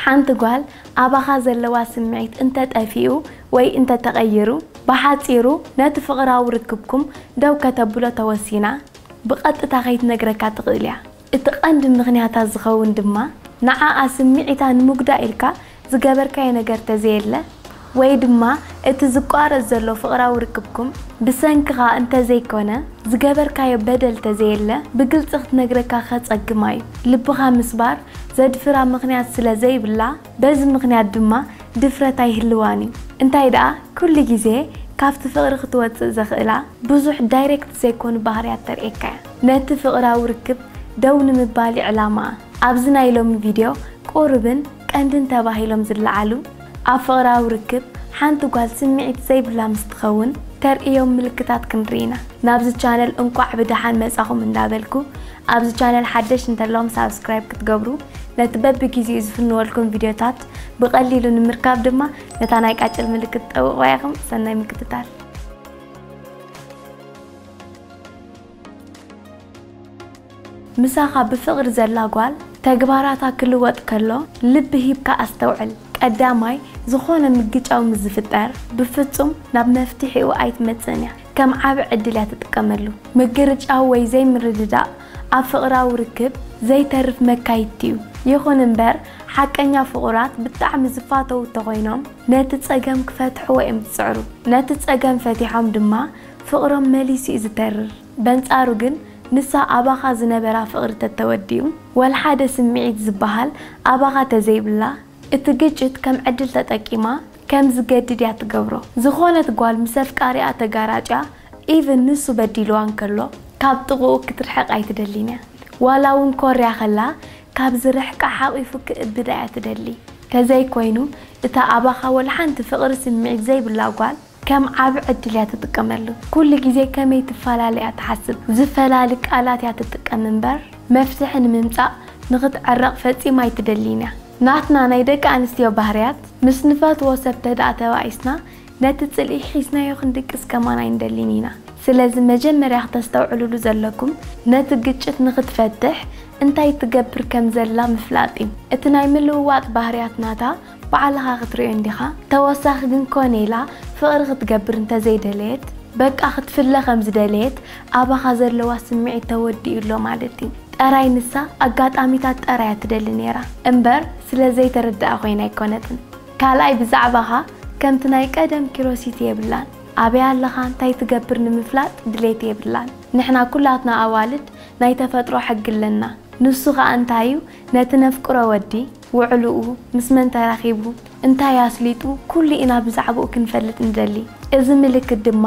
ሓንቲ ጓል ኣባኻ ዘለዋ ስምዒት እንተጠፊኡ ወይ እንተተቐይሩ፣ ብሓጺሩ ነቲ ፍቕራዊ ርክብኩም ደው ከተብሎ ተወሲና፣ ብቐጥታ ከይትነግረካ ትኽእል እያ። እቲ ቀንዲ ምኽንያታት ዝኸውን ድማ ንዓኣ ስምዒታ ንምጉዳእ ኢልካ ዝገበርካዮ ነገር ተዘየለ፣ ወይ ድማ እቲ ዝቋረጽ ዘሎ ፍቕራዊ ርክብኩም ብሰንክኻ እንተዘይኮነ፣ ዝገበርካዮ በደል ተዘየለ ብግልጺ ክትነግረካ ከጸግማ እዩ። ልብኻ ምስባር ዘድፍራ ምኽንያት ስለ ዘይብላ፣ በዚ ምኽንያት ድማ ድፍረት ኣይህልዋን እዩ። እንታይ ደኣ፣ ኩሉ ግዜ ካብቲ ፍቕሪ ክትወጽእ ዘኽእላ ብዙሕ ዳይሬክት ዘይኮኑ ባህርያት ተርእየካ እያ። ነቲ ፍቕራዊ ርክብ ደው ንምባል እዩ ዕላማኣ። ኣብዚ ናይ ሎሚ ቪድዮ ቁሩብን ቀንድን ተባሂሎም ዝለዓሉ ኣብ ፍቕራዊ ርክብ ሓንቲ ጓል ስምዒት ዘይብላ ምስ ትኸውን ተርእዮም ምልክታት ክንርኢ ኢና። ናብዚ ቻነል እንቋዕ ብደሓን መጻኹም እንዳበልኩ፣ ኣብዚ ቻነል ሓደሽ እንተለኹም ሳብስክራይብ ክትገብሩ፣ ነቲ በብግዜኡ ዝፍንወልኩም ቪድዮታት ብቐሊሉ ንምርካብ ድማ ነታ ናይ ቃጭል ምልክት ጠውቑዋ ኢኹም። ሰናይ ምክትታል። ምሳኻ ብፍቕሪ ዘላ ጓል ተግባራታ ክልወጥ ከሎ ልቢ ሂብካ ኣስተውዕል። ቀዳማይ፣ ዝኾነ ምግጫው ምስ ዝፍጠር ብፍጹም ናብ መፍትሒኡ ኣይትመጽእን እያ። ከም ዓቢ ዕድል እያ ትጥቀመሉ። ምግርጫው ወይ ዘይምርድዳእ ኣብ ፍቕራዊ ርክብ ዘይተርፍ መካይድቲ እዩ። ይኹን እምበር፣ ሓቀኛ ፍቑራት ብጣዕሚ ዝፋተዉ እንተኾይኖም ነቲ ጸገም ክፈትሕዎ እዮም ዝጽዕሩ። ነቲ ጸገም ፈቲሖም ድማ ፍቕሮም መሊሱ እዩ ዝተርር። በንጻሩ ግን ንሳ ኣባኻ ዝነበራ ፍቕሪ ተተወዲኡ፣ ወልሓደ ስምዒት ዝበሃል ኣባኻ ተዘይብላ፣ እቲ ግጭት ከም ዕድል ተጠቂማ ከም ዝገድድ እያ ትገብሮ። ዝኾነት ጓል ምስ ኣፍቃሪኣ ተጋራጭያ፣ ኢቭን ንሱ በዲልዋ እንከሎ ካብ ጥቕኡ ክትርሕቕ ኣይትደሊን እያ። ዋላ እውን ኮርያ ከላ ካብ ዝርሕቃ ሓቒፉ ክእብዳ እያ ትደሊ። ተዘይኮይኑ እታ ኣባኻ ወላ ሓንቲ ፍቕሪ ስምዒት ዘይብላ ጓል ከም ዓቢ ዕድል እያ ትጥቀመሉ። ኩሉ ግዜ ከመይ ትፈላለ እያ ትሓስብ። ዝፈላሊ ቃላት እያ ትጥቀም እምበር መፍትሒ ንምምጻእ ንኽትዕረቕ ፈጺማ ኣይትደሊን እያ። ናትና ናይ ደቂ ኣንስትዮ ባህርያት ምስ ንፈትዎ ሰብ ተደኣ ተባኢስና ነቲ ጽልኢ ሒዝናዮ ክንድቅስ ከማን ኣይንደሊን ኢና። ስለዚ መጀመርያ ክተስተውዕሉሉ ዘለኩም ነቲ ግጭት ንኽትፈትሕ እንታይ ትገብር ከም ዘላ ምፍላጥ እዩ። እቲ ናይ ምልውዋጥ ባህርያት ናታ ባዕልኻ ክትርእዮ እንዲኻ። ተወሳኺ ግን ኮነ ኢላ ፍቕሪ ክትገብር እንተዘይደለየት፣ በቃ ክትፍለ ከም ዝደለየት ኣባኻ ዘለዋ ስምዒት ተወዲኡ ኣሎ ማለት እዩ። ጠራይ ንሳ ኣጋጣሚታት ጠራይ እያ ትደሊ ነይራ እምበር ስለ ዘይተረድኣ ኮይና ኣይኮነትን። ካልኣይ ብዛዕባኻ ከምቲ ናይ ቀደም ኪሮሲቲ የብላን። ኣበይ ኣለኻ እንታይ ትገብር ንምፍላጥ ድሌት የብላን። ንሕና ኩላትና ኣዋልድ ናይ ተፈጥሮ ሕጊ ኣለና። ንሱ ኸኣ እንታይ እዩ? ነቲ ነፍቅሮ ወዲ፣ ውዕልኡ፣ ምስ መን ተራኺቡ፣ እንታይ ኣስሊጡ፣ ኩሉ ኢና ብዛዕባኡ ክንፈልጥ ንደሊ። እዚ ምልክት ድማ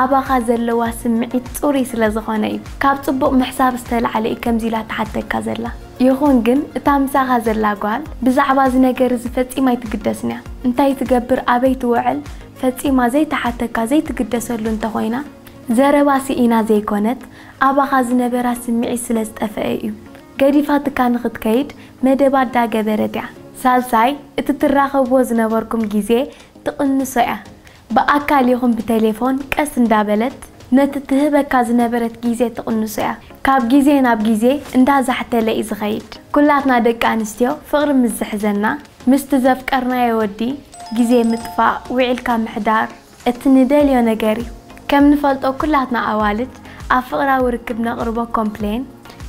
ኣባኻ ዘለዋ ስምዒት ጽሩይ ስለ ዝኾነ እዩ። ካብ ጽቡቕ ምሕሳብ ዝተላዕለ እዩ ከምዚ ኢላ ትሓተካ ዘላ። ይኹን ግን እታ ምሳኻ ዘላ ጓል ብዛዕባ እዚ ነገር እዚ ፈጺማ ኣይትግደስን እያ። እንታይ ትገብር፣ ኣበይ ትውዕል፣ ፈጺማ ዘይትሓተካ ዘይትግደሰሉ እንተኾይና፣ ዘረባ ስኢና ዘይኮነት፣ ኣባኻ ዝነበራ ስምዒት ስለ ዝጠፈአ እዩ። ገዲፋትካ ንኽትከይድ መደባት ዳገበረት እያ። ሳልሳይ፣ እቲ ትራኸብዎ ዝነበርኩም ግዜ ትቕንሶ እያ። ብኣካል ይኹን ብቴሌፎን ቀስ እንዳበለት ነቲ ትህበካ ዝነበረት ግዜ ትቕንሶ እያ። ካብ ግዜ ናብ ግዜ እንዳዛሕተለ እዩ ዝኸይድ። ኩላትና ደቂ ኣንስትዮ ፍቕሪ ምስ ዝሕዘና፣ ምስቲ ዘፍቀርናዮ ወዲ ግዜ ምጥፋእ፣ ውዒልካ ምሕዳር፣ እቲ ንደልዮ ነገር እዩ። ከም ንፈልጦ ኩላትና ኣዋልድ ኣብ ፍቕራዊ ርክብ ነቕርቦ ኮምፕሌን፣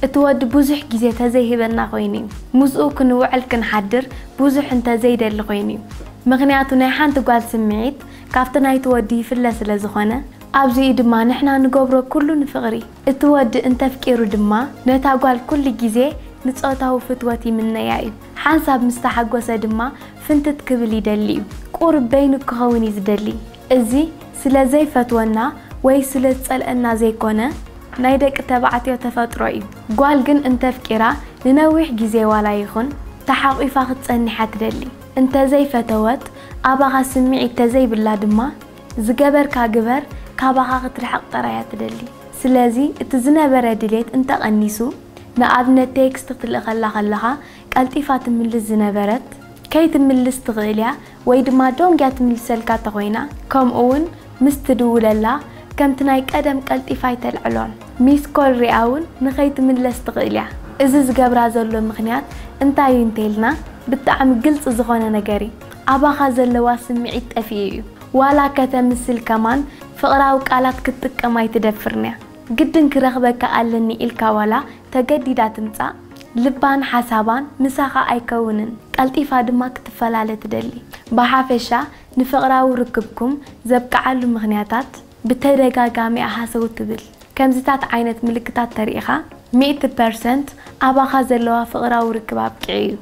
እቲ ወዲ ብዙሕ ግዜ ተዘይህበና ኮይኑ እዩ። ምስኡ ክንውዕል ክንሓድር ብዙሕ እንተዘይደሊ ኮይኑ እዩ። ምኽንያቱ ናይ ሓንቲ ጓል ስምዒት ካብቲ ናይቲ ወዲ ይፍለ ስለ ዝኾነ፣ ኣብዚኡ ድማ ንሕና ንገብሮ ኩሉ ንፍቕሪ። እቲ ወዲ እንተፍቂሩ ድማ ነታ ጓል ኩሉ ግዜ ንጾታዊ ፍትወት ይምነያ እዩ። ሓንሳብ ምስ ተሓጎሰ ድማ ፍንትት ክብል ይደሊ እዩ። ቁሩብ በይኑ ክኸውን እዩ ዝደሊ። እዚ ስለ ዘይፈትወና ወይ ስለ ዝጸልአና ዘይኮነ፣ ናይ ደቂ ተባዕትዮ ተፈጥሮ እዩ። ጓል ግን እንተፍቂራ ንነዊሕ ግዜ ዋላ ይኹን ተሓቒፋ ክትጸንሕ እያ ትደሊ። እንተዘይፈተወት ኣባኻ ስምዒት ተዘይብላ ድማ ዝገበርካ ግበር ካባኻ ክትርሕቕ ጥራይ እያ ትደሊ። ስለዚ እቲ ዝነበረ ድሌት እንተቐኒሱ፣ ንኣብነት ቴክስት ክትልእኸላ ከለኻ ቀልጢፋ ትምልስ ዝነበረት ከይትምልስ ትኽእል እያ ወይ ድማ ዶንግያ ትምልሰልካ ተኾይና፣ ከምኡ እውን ምስ ትድውለላ ከምቲ ናይ ቀደም ቀልጢፋ ኣይተልዕሎን። ሚስ ኮል ሪኣ እውን ንኸይትምለስ ትኽእል እያ። እዚ ዝገብራ ዘሎ ምኽንያት እንታይ እዩ እንተኢልና፣ ብጣዕሚ ግልፂ ዝኾነ ነገር እዩ። ኣባኻ ዘለዋ ስምዒት ጠፊኡ እዩ። ዋላ ከተምስል ከማን ፍቕራዊ ቃላት ክትጥቀም ኣይትደፍርንያ። ግድን ክረኽበካ ኣለኒ ኢልካ ዋላ ተገዲዳ ትምጻእ፣ ልባን ሓሳባን ምሳኻ ኣይከውንን። ቀልጢፋ ድማ ክትፈላለ ትደሊ። ብሓፈሻ ንፍቕራዊ ርክብኩም ዘብቅዓሉ ምኽንያታት ብተደጋጋሚ ሃሰው ትብል። ከምዚታት ዓይነት ምልክታት ተሪኢኻ፣ ሚእቲ ፐርሰንት ኣባኻ ዘለዋ ፍቕራዊ ርክብ ኣብቂዑ እዩ።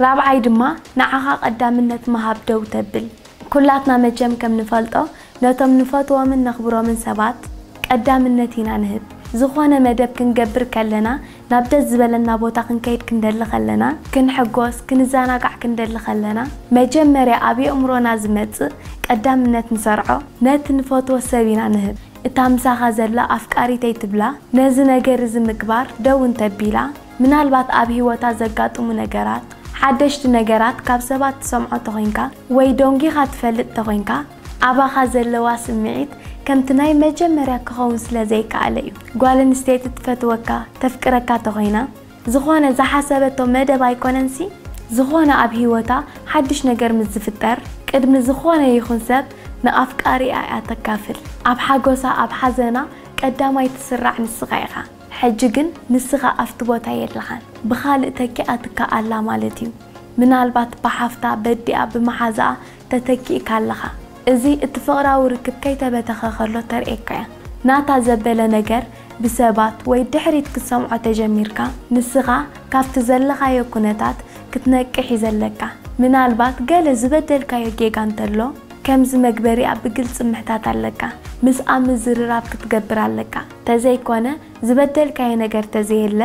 ራብዓይ ድማ ንዓኻ ቀዳምነት ምሃብ ደው ተብል። ኩላትና መቸም ከም ንፈልጦ ነቶም ንፈትዎምን ነኽብሮምን ሰባት ቀዳምነት ኢና ንህብ። ዝኾነ መደብ ክንገብር ከለና፣ ናብ ደስ ዝበለና ቦታ ክንከይድ ክንደሊ ከለና፣ ክንሕጎስ ክንዘናጋዕ ክንደሊ ከለና፣ መጀመርያ ኣብ የእምሮና ዝመጽእ ቀዳምነት ንሰርዖ ነቲ ንፈትዎ ሰብ ኢና ንህብ። እታ ምሳኻ ዘላ ኣፍቃሪተይ ትብላ ነዚ ነገር እዚ ምግባር ደው እንተቢላ፣ ምናልባት ኣብ ህይወታ ዘጋጥሙ ነገራት፣ ሓደሽቲ ነገራት ካብ ሰባት ትሰምዖ ተኾይንካ ወይ ዶንጊኻ ትፈልጥ ተኾይንካ፣ ኣባኻ ዘለዋ ስምዒት ከምቲ ናይ መጀመርያ ክኸውን ስለ ዘይከኣለ እዩ። ጓል ኣንስተይቲ ትፈትወካ፣ ተፍቅረካ ተኾይና፣ ዝኾነ ዝሓሰበቶ መደብ ኣይኮነንሲ፣ ዝኾነ ኣብ ህይወታ ሓድሽ ነገር ምስ ዝፍጠር፣ ቅድሚ ዝኾነ ይኹን ሰብ ንኣፍቃሪኣ እያ ተካፍል። ኣብ ሓጎሳ፣ ኣብ ሓዘና ቀዳማይ ትስራዕ ንስኻ ኢኻ። ሕጂ ግን ንስኻ ኣብቲ ቦታ የለኻን። ብኻልእ ተኪኣትካ ኣላ ማለት እዩ። ምናልባት ብሓፍታ፣ በዲኣ፣ ብመሓዛኣ ተተኪእካ ኣለኻ። እዚ እቲ ፍቕራዊ ርክብ ከይተበተኸ ከሎ ተርእየካ እያ። ናታ ዘበለ ነገር ብሰባት ወይ ድሕሪት ክትሰምዖ ተጀሚርካ፣ ንስኻ ካብቲ ዘለኻዮ ኩነታት ክትነቅሕ እዩ ዘለካ። ምናልባት ገለ ዝበደልካዮ ጌጋ እንተሎ፣ ከምዚ መግበሪኣ ብግልጺ ምሕታት ኣለካ። ምስኣ ምዝርራብ ክትገብር ኣለካ። ተዘይኮነ፣ ዝበደልካዮ ነገር ተዘየለ፣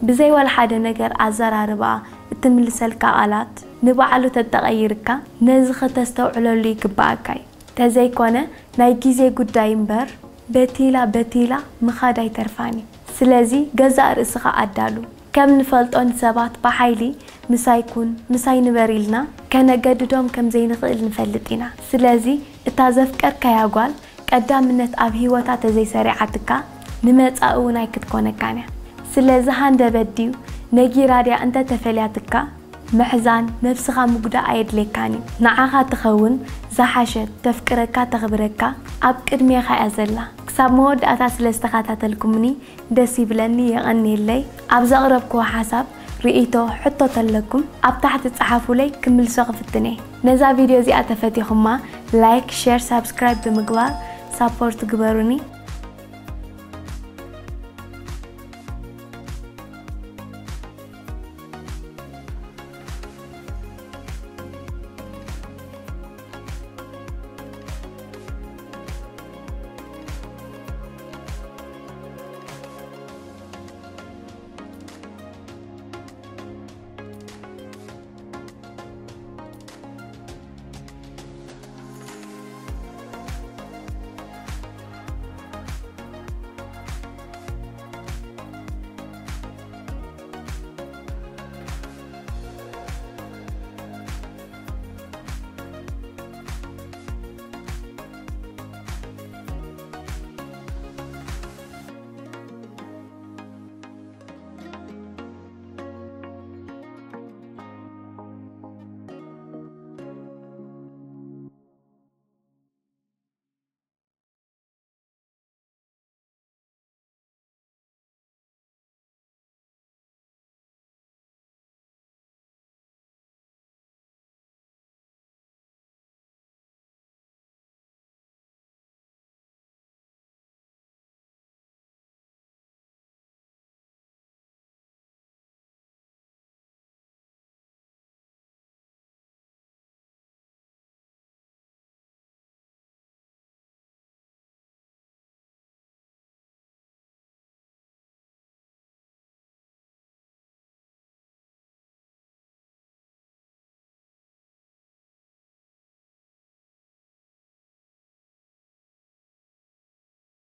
ብዘይ ዋላ ሓደ ነገር ኣዘራርባኣ፣ እትምልሰልካ ቃላት ንባዕሉ ተተቐይርካ፣ ነዚ ከተስተውዕለሉ ይግባኣካ እዩ። ተዘይኮነ፣ ናይ ግዜ ጉዳይ እምበር፣ በቲላ በቲላ ምኻድ ኣይተርፋን እዩ። ስለዚ ገዛእ ርእስኻ ኣዳሉ። ከም ንፈልጦ ንሰባት ብሓይሊ ምሳይ ኩን፣ ምሳይ ንበር ኢልና ከነገድዶም ከም ዘይንኽእል ንፈልጥ ኢና። ስለዚ እታ ዘፍቀርካያ ጓል ቀዳምነት ኣብ ህይወታ ተዘይሰሪዓትካ ንመጻኢ እውን ኣይክትኮነካን እያ። ስለዚ ሃንደበት ድዩ ነጊራ ድያ እንተተፈልያትካ ምሕዛን ነብስኻ ምጉዳእ ኣየድልየካን እዩ። ንዓኻ ትኸውን ዝሓሸት፣ ተፍቅረካ፣ ተኽብረካ ኣብ ቅድሜኻ እያ ዘላ። ክሳብ መወዳእታ ስለ ዝተኸታተልኩምኒ ደስ ይብለኒ፣ የቐንየለይ። ኣብ ዘቕረብክዎ ሓሳብ፣ ርእይቶ፣ ሕቶ ተለኩም ኣብ ታሕቲ ጸሓፉለይ፣ ክምልሶ ክፍትን እየ። ነዛ ቪድዮ እዚኣ ተፈቲኹማ ላይክ፣ ሼር፣ ሳብስክራይብ ብምግባር ሳፖርት ግበሩኒ።